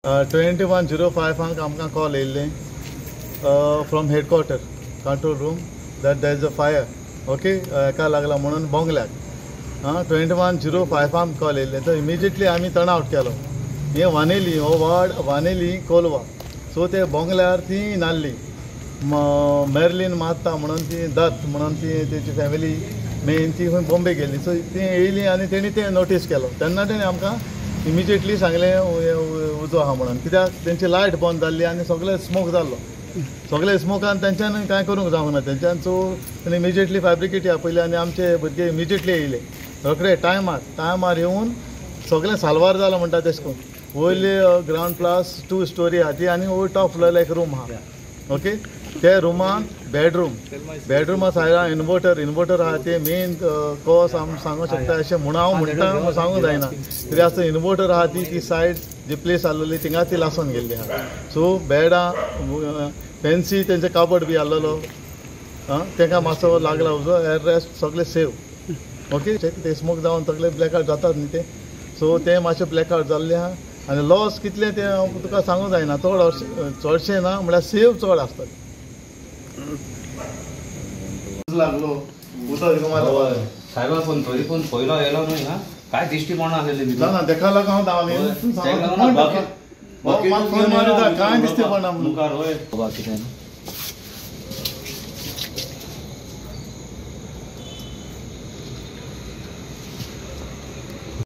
21:05 आमकां कॉल येयल्लें from headquarter control room that there is a fire. Okay, हेका लागला म्हणून बोंगल्याक. आं 21:05 कॉल येयल्लें. तर इमिजिएटली आमी टर्न आवट केलो. हे वानेली हो वॉर्ड, वानेली कोलवा. सो ते बोंगल्यार ती नाल्ली मेर्लीन मात्ता म्हणून ती दत्त म्हणून ती तेची फॅमिली मेन ती खंय बॉम्बे गेल्ली. सो ती येयली आनी तेणी तें नोटीस केलो. तेन्ना तेणी आमकां इमिजिएटली सांगलें उजो आहा म्हणून, कित्याक तेंची लायट बंद जाल्ली आनी सगळे स्मोक जाल्लो. सगळे स्मोकान तेंच्यान कांय करूंक जावंक ना तेंच्यान. सो तेणी इमिजिएटली फायर आपयली आनी आमचे भुरगे इमिजिएटली येयले रोखडे टायमार येवन सगळें साल्वार जालां म्हणटा तेश करून. वयली ग्रावंड प्लस 2 स्टोरी आहा ती आनी वयर टॉप फ्लोर एक रूम आहा. ओके, ते रुमान बेडरुमा सायडा इन्वर्टर आहा. ते मेन कॉज आमी सांगूंक शकता अशें म्हणून हांव म्हणटा, सांगूंक जायना. तरी आसतना इन्वर्टर आहा ती सायड जी प्लेस आसलेली थिंगा ती लासून गेल्ली आहा. सो बेडां फेन्सी तेंचे काबड बी आसलेलो तेंकां मातसो लागला उजो, रेस्ट सगळे सेव. ओके, ते स्मोक जावन सगळे ब्लॅकआउट जातात न्ही ते. सो ते मातशें ब्लॅकआउट जाल्ले आहा आनी लॉस कितलें तें हांव तुका सांगूंक जायना. चडशें ना म्हळ्यार सेव चड आसता. लागलो उदक साहेबा, पण तरी पण पयलो येयलो न्हय हा, काय दिश्टी पडना आसलेली. ना तेका लागून हांव धांवन कांय दिश्टी पडना. मुखार.